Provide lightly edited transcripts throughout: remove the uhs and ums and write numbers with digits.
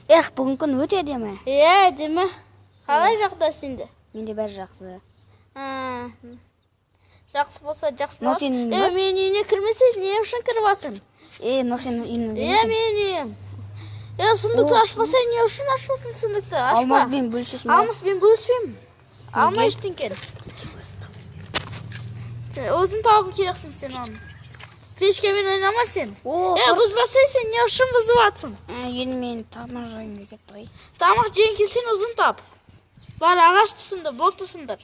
Эх, бүгінгі күн өте әдемі. Иә, әдемі. Қалай жағдай сенде? Менде бәрі жақсы. А, жақсы болса, жақсы Мынау болады. сенің үйің Е, ба? менің үйіне кірмесе, не үшін кіріп жатсың? Е, мынау сенің үйіңнің Е, менің үйім. Е, сундукты О, ашпасаң, не үшін ашып жатсың сундукты? Ашпа. Алмазбен бөлісесің ба? Алмазбен бөліспеймін. Алма ештеңкені. Сен өзің табу керексің сен оны. Печкамен ойнама сен. О, Е, бұзбасай, сен не үшін бұзып жатсың? Енді мен тамақ жегім келіп кетті ғой. Тамақ жегің келсе, өзің тап. Бар, ағашты сындыр, блокты сындыр.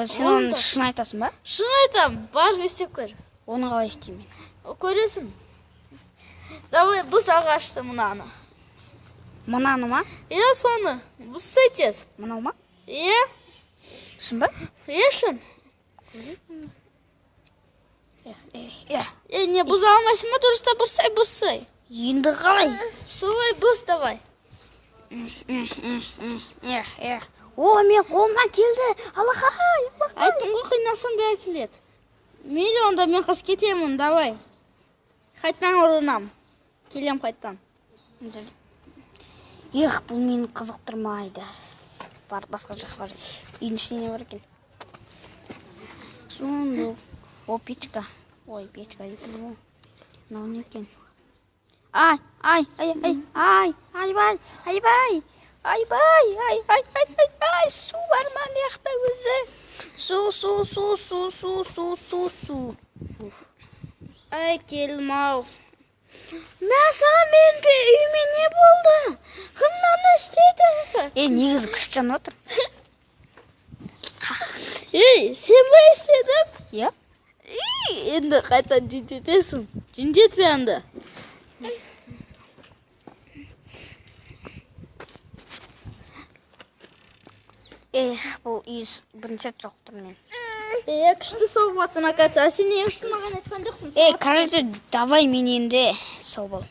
Сен оны шын айтасың ба? Шын айтамын, бар, істеп көр. Оны қалай істеймін мен? Көресің. Давай, бұз ағашты мынаны. Мынаны ма? Иә, соны. Бұзсай тез. Мынау ма? Иә, Шын ба? иә, шын. Эх, эх, эх. Е, не бұза алмайсың ба? Дұрыстап бұзсай, бұзсай. Енді қалай? Солай бұз, давай. Эх, эх. О, мен қолымнан келді. Алақай, алақай. Айттым ғой, қиналсаң бәрі келеді. Мейлі, онда мен қазір кетемін, давай. Қайтадан ұрынам. Келем қайтадан. Эх, бұл мені қызықтырмайды. Бар, басқа жаққа барайын. Үйдің ішінде не бар екен? Сундук. О, печка. Ой, печка дейді ғой. Мынау не екен? Ай, ай, ай, ай, ай, айбай, айбай, айбай, ай, ай, ай, ай, ай, су бар ма мына жақта өзі? Су, су, су, су, су, су, су, су. Ай, келім ау. Мә саған, менің үйіме не болды? Кім мынаны істеді? Е, негізі күшті жанып отыр. Ей, сен ба істедің? Иә? Ий, енді қайтадан жөндетесің. Жөндетпе енді. Эх, бұл үй бірінші рет соғып тұрмын мен. Е, күшті соғып жатсың, оказывается. А сен не үшін маған айтқан жоқсың? Ей, короче, давай мен енді сау бол.